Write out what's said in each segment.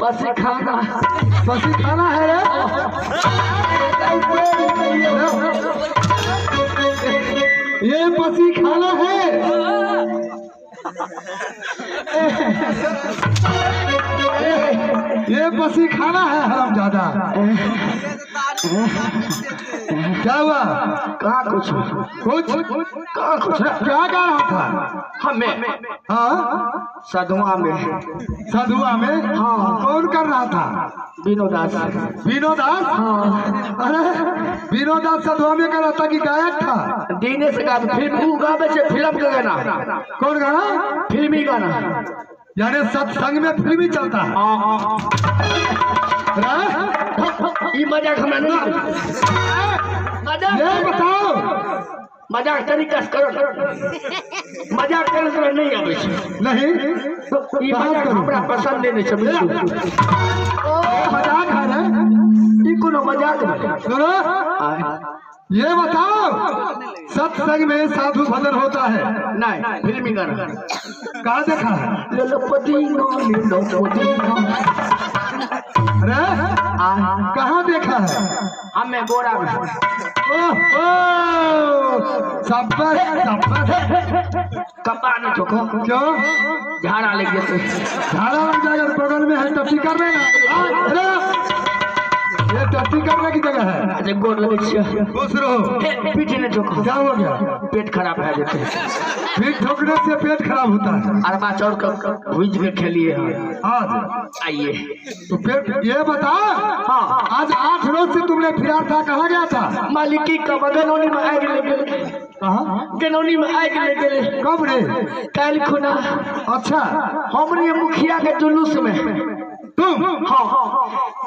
पसीखाना। पसीखाना है रे? ये पसीखाना है। ये पसीखाना है हरामजादा। क्या हुआ? कहाँ कुछ कुछ कहाँ कुछ क्या गा रहा था हमें? हाँ, सधुआ में। सधुआ में? हाँ। कौन कर रहा था? विनोदास। विनोदास? हाँ। अरे विनोदास सधुआ में कर रहा था कि गायक था? दिनेश गा फिल्म गावे छे, फिल्म के गाना। कौन गाना? फिल्मी गाना। यानी सत्संग में फिल्मी चलता है। ये मजाक हमरा नहीं। ये बताओ मजाक तरीका से करो, मजाक करे तोरा नहीं आबै छै। नहीं ई मजाक हमरा पसंद नहीं छै। मजाक है रे? ई कोनो मजाक नहीं। सुनो, ये बताओ सत्संग में साधु भजन होता है? नहीं, फिल्मी गाना। कहाँ देखा है? लो पुदीना, लो पुदीना। अरे कहाँ देखा है? हमें गोरा में। ओह शाबाश शाबाश। कपा नहीं ठोको। क्यों? झाड़ा लग जैसे। झाड़ा लग जाएगा, बगल में है टट्टी कर लेना। अरे ये टट्टी करने की जगह है। अच्छा गोर लगे छियै। खुश रहो। पीठ नहीं ठोको। क्या हो गया? पेट खराब है जैसे। पीठ ठोकने से पेट खराब होता है। अरबा चौर का भूज के खेलिए आज। आइए तो पेट ये बता। हाँ, आज 8 रोज से तुमने फिरा था, कहाँ गया था? मालिकी का गनौनी में आग लग गेल। कहाँ? गनौनी में आग लग गेल। कब रे? काल्हि खुना। अच्छा। हमरे मुखिया के जुलूस में तुम? हाँ।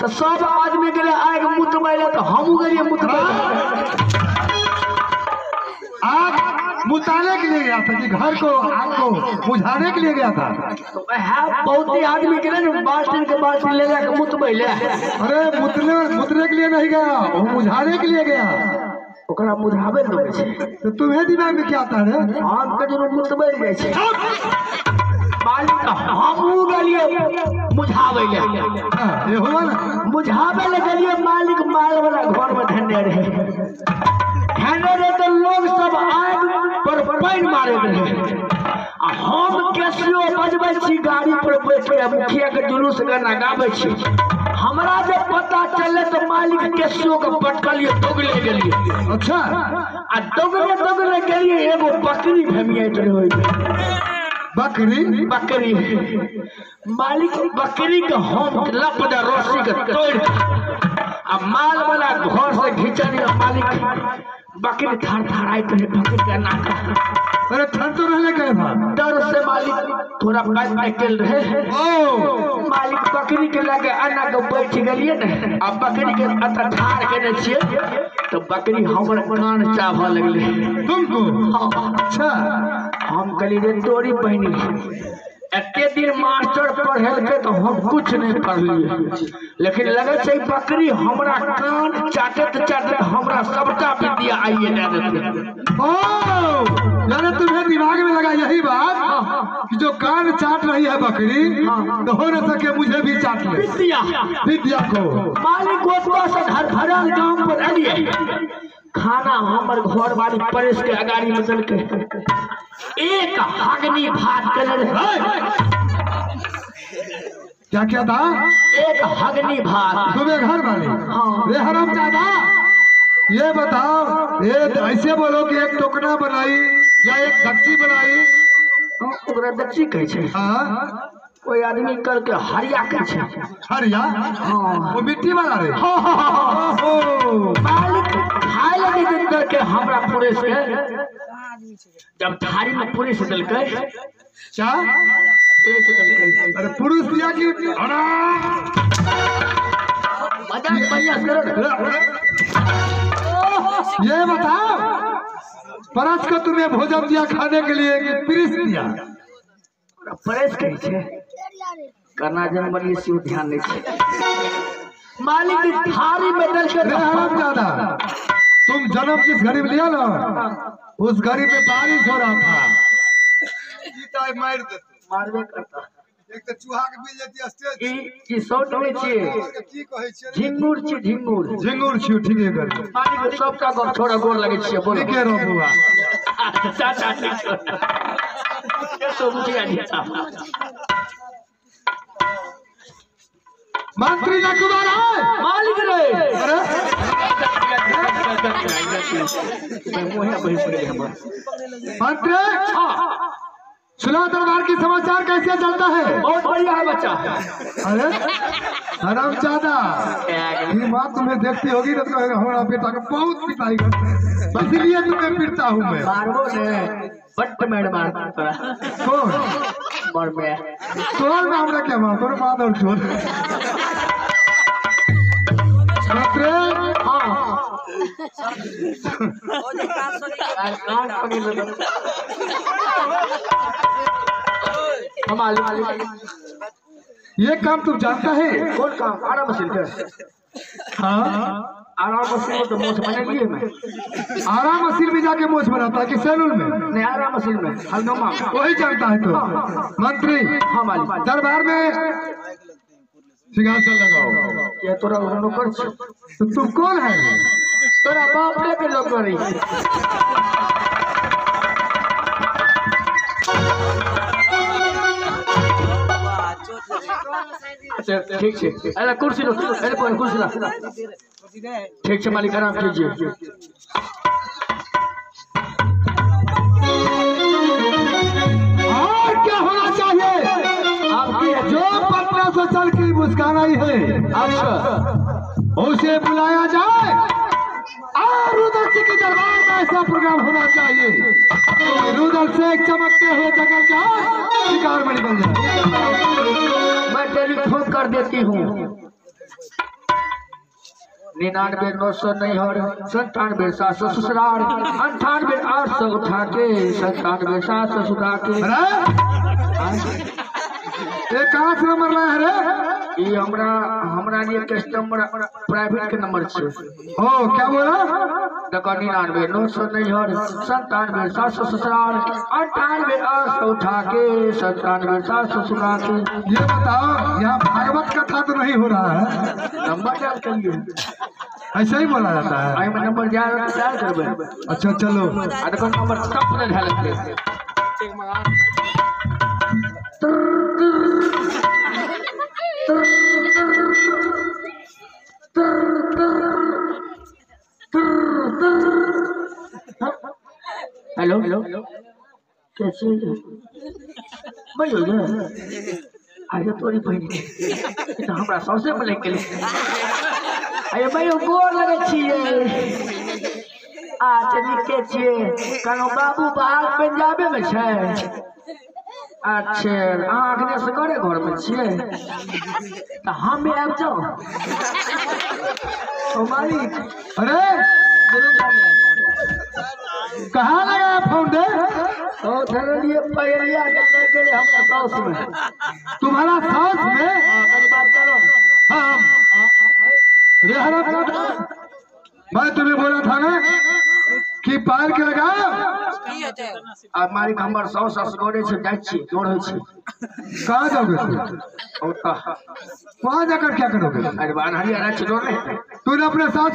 तो सब आदमी गेले आग मुतबै ले, तो हमहूँ गेलियै मुतबै। आग मुताने के लिए गया था कि घर को आग को बुझाने के लिए गया था? तो बहुत ही आदमी गेले ने बाल्टी के बाल्टी ले जाके मुतबै ले। अरे मुतने मुतने के लिए नहीं गया, वो बुझाने के लिए गया। ओकरा बुझाबै लगे छै। तो तुम्हें दिमाग में क्या आता है? हम के जरूर मुतबै जाइ छै। मालिक हमहूँ गेलियै बुझाबै ले। ये हुआ ना, बुझाबै ले गेलियै मालिक माल वाला घर में धन्य रहे। धन्य रहे तो लोग सब आग पर पानि मारे रहे। आ हम कैसियो बजबै छी गाड़ी पर बैठ के मुखिया के जुलूस गाना गाबै छी। हमरा जब पता चलले तो मालिक कैसियो के पटकलियै, दौगले गेलियै। अच्छा। आ दौगले दौगले गेलियै, एगो बकरी भेमियाइत रहै। बकरी? बकरी। मालिक बकरी के हम लप दे रस्सी के तोड़ आ माल वाला घर से घिचनी। मालिक बकरी थर थराइत रहे, बकरी के नाका। अरे थर तो रहले गए था डर से मालिक थोड़ा पाइप निकल रहे। ओ मालिक बकरी के लगे आना के बैठ गेलिए ने, आ बकरी के अत ठाड़ केने छियै तो बकरी हमर कान चाभऽ लगलै। तुमको? हाँ। अच्छा। हम कहलिए रे तोरी बहिनी, एते दिन मास्टर पढ़ेलकै तो हम कुछ नहीं पढ़लियै, लेकिन लगै छै बकरी हमरा कान चाटैत चाटैत हमरा सबटा विद्या आइए दए देतै। ओ यानी तुम्हें दिमाग में लगा यही बात कि जो कान चाट रही है बकरी तो हो न सके मुझे भी चाट ले विद्या। विद्या को। मालिक ओतबा से धरधराल गांव पर एलियै, खाना हमर घर वाली परेश के अगाड़ी में देलकै। एक हगनी भात केने रहे। क्या क्या था? एक हगनी भात। तुम्हें घर वाले? हाँ। रे हरामजादा, ये बताओ, ये ऐसे बोलो कि एक टोकना बनाई या एक दक्षी बनाई? ओकरा दक्षी कहै छै। हाँ। कोई आदमी करके हरिया कहै छै। हरिया? हाँ। वो मिट्टी वाला रे? हाँ। मालिक खाय लगे देलकै हमरा पुरेश के। जब थारी में पुरुष देलकै। क्या? पुरुष देलकै। अरे पुरुष दिया कि मजाक बढ़िया से करो। ये बताओ परस को तुम्हें भोजन दिया खाने के लिए कि पुरुष दिया? परेश कहै छै। करना जनमलिए से ध्यान नहीं छै। मालिक थारी में देलकै। हरामजादा, तुम जन्म जिस गरीब लिया ना उस गरीब में बारिश हो रहा था। मारबे करता। एक त चूहा के मिल जती स्टेज। ई ई शॉर्ट नहीं छिए, की कहै छियै? झिंगुर छी, झिंगुर। झिंगुर छियो, ठीके कर। मालिक सबटा गप छोड़ा, गोर लगै छियै, बोलो। ठीके रहो बुआ। चाचा ठीक छौ। तो मुखिया जी। मंत्री नकुमार है। मालिक रे। अरे मुहे बहि पड़े हमर। मंत्री, सुना दरबार की समाचार कैसे चलता है? बहुत बढ़िया है बच्चा। अरे हरामजादा, ये माँ तुम्हें देखती होगी ना तो कहेगा हमारा बेटा को बहुत पिटाई करते हैं, इसलिए तुम्हें पीटता हूँ मैं। मारबो ने बट मेड मार तोरा। कौन? मर में। तोर में हमरा क्या मार, तोर मार और चोर। मंत्री, हाँ कान पकड़ लो। मालिक ये काम तुम जानता है? कौन काम? आराम से कर। हाँ आराम मशीन में तो मोछ बना लिए मैं। आराम मशीन में जाके मोछ बनाता है कि सैलून में? नहीं, आराम मशीन में, हल्दोमा। वही जानता है तो। मंत्री। हाँ मालिक। दरबार में सिंहासन लगाओ। ये तोरा नौकर छी। तो तुम कौन है? तोरा बाप रे के नौकरी। अच्छा ठीक है। अरे कुर्सी लो, अरे पर कुर्सी ला। ठीक है मालिक, आराम कीजिए। और क्या होना चाहिए? आपकी जो पटना से चल की मुस्कान आई है, अच्छा उसे बुलाया जाए और रुदल सिंह के दरबार में ऐसा प्रोग्राम होना चाहिए कि रुदल से चमकते हुए जंगल का शिकार में निकल जाए। मैं टेलीफोन कर देती हूँ। 99 900 नैहर, 97 700 ससुराल, 98 800 उठा के, 97 700 सुधा के। अरे ये कहाँ से नंबर लाया है रे? ये हमरा हमरा लिए कस्टमर प्राइवेट के नंबर छे। ओ क्या बोला? देखो 99 900 नैहर, 97 700 ससुराल, 98 800 उठा के, 97 700 सुना के। ये बताओ यहाँ भागवत कथा तो नहीं हो रहा है? नंबर डायल करिए। ऐसा ही बोला जाता है? आई में नंबर डायल डायल करबे। अच्छा चलो। आ देखो नंबर टप ने ढाल के। हेलो हेलो, कैसे भाई हो गया? अरे तोरी बहिन तो हमरा सौसे में लग गेलै। अरे भाई गोर लगै छियै। अच्छा नीके छियै। कहलहुँ बाबू बाहर पंजाबे में छै? अच्छा अहाँ अखने सगरे घर में छियै? तऽ हम भी आबि जाउ? ओ मालिक। अरे कहाँ लगाया फोन दे? ओ धरलिए पहेलिया के लग गेलै हमरा साउस में। तुम्हारा साउस में? हाँ कनी बात करो। हाँ रे हरामजादा, मैं तुम्हें बोला था ना कि पार के लगाओ। आ मालिक हमर साउस असगरे छै, जाइ छी, डर होइ छै। कहाँ जाओगे तुम? ओतऽ। वहाँ जाकर क्या करोगे? अरे अन्हरिया राति छै, डर नहीं। तुम अपने साथ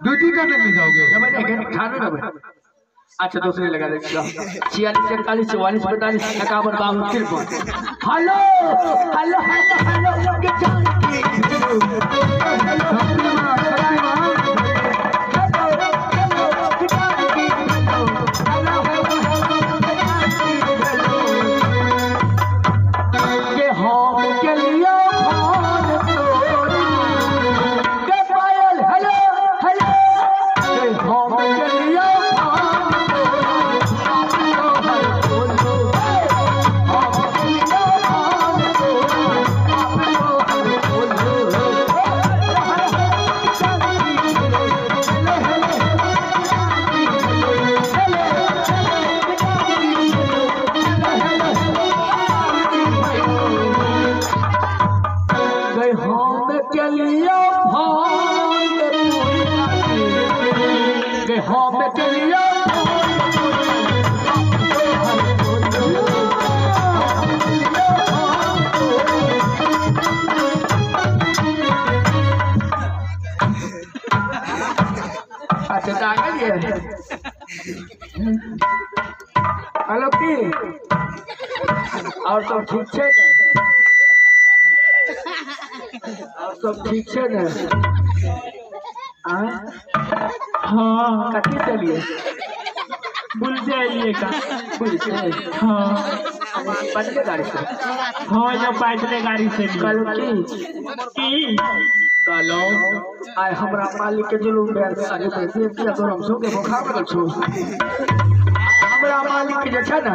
ड्यूटी करने के लिए जाओगे? जेबै नहि, कनी ठाढ़े रहबै। अच्छा दूसरे लगा दे। 46 41 44 45 51 52 53। हेलो हेलो हेलो हेलो के जानकी। शक्तिमान शक्तिमान। के हम के लिए फोन तोरी के पायल। हेलो हेलो, के हम के लिए फोन तोरी, हम के लिए फोन तोरी, गए हम के लिए फोन गए हम के लिए फोन। चटा गेलियै। हेलो की और सब ठीक छै ने? और सब ठीक छै ने? हाँ। कथी से लिए? बुल से आइए का? बुल से? हाँ। पैदले गाड़ी से? हाँ, जो पैदले गाड़ी से। कहलहुँ की? की कहलहुँ आइ हमरा मालिक के जुलूम भेल। अरे पैसे किया गरम छौ के बोखार लगल छौ? हमरा मालिक के जे छै ने,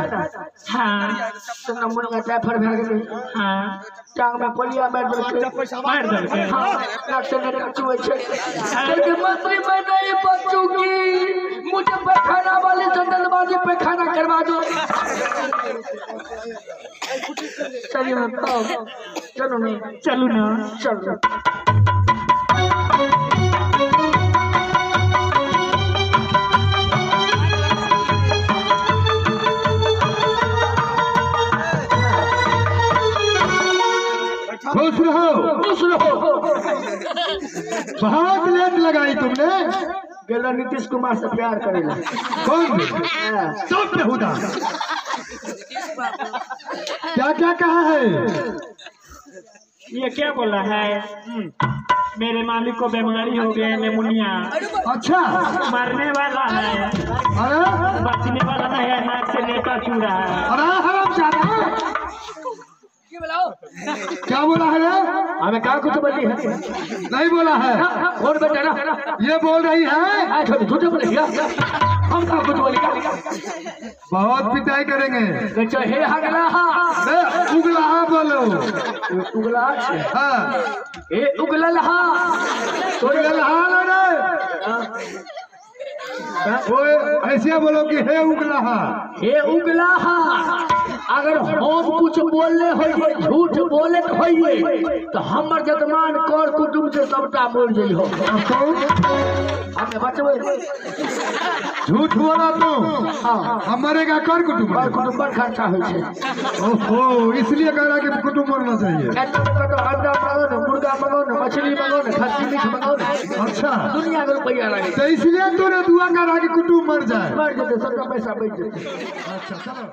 हाँ, नमुनिया टाइफाइड भए गेलै। हाँ। टांग में पोलिया मारि देलकै। मारि देलकै? हाँ, नाक से नेट चुबै छै। कहलकै मंत्री मैं नहीं बचूंगी, मुझे पैखाना वाली से दलबाजी पैखाना करवा दो। चलिए चलो ना, चलू ना, चलो। खुश रहो, खुश रहो। बहुत लेट लगाई तुमने। गेला नीतीश कुमार से प्यार करेला। कौन? सब बेहुदा। क्या क्या कहा है ये? क्या बोला है? मेरे मालिक को बीमारी हो गया निमोनिया। अच्छा। मरने वाला है। अरे बचने वाला नहीं है, नाक से नेता चू रहा है। अरे हरामजादा, क्या बोला है रे? हमें क्या कुछ बोली है? नहीं बोला है। कौन बेटा ना ये बोल रही है? झूठ बोले हम क्या कुछ बोली? बहुत पिटाई करेंगे। हे हगला उगला बोलो। उगला? हाँ। हे उगलहा। उगलहा रे, वो ऐसे बोलो कि हे उगलहा। हे उगलहा, अगर हम कुछ बोलले होइए, झूठ बोले होइए, तो हमर जतमान कर कुटुंब से सबटा बोल जइहो। हमें बचबै। झूठ बोला तू? हाँ। हम मरेगा कर कुटुंब? कर कुटुंब पर खर्चा होइ छै। ओहो, इसलिए कह रहा कि कुटुंब मरना चाहिए। कतो अंडा मंगाओ ने, मुर्गा मंगाओ ने, मछली मंगाओ ने, खस्सी मीट मंगाओ ने। अच्छा। दुनिया के रुपया लागे। तो इसलिए तूने दुआ करा कि कुटुंब मर जाए। मर जेतै, सबटा पैसा बचि जेतै। अच्छा चलो।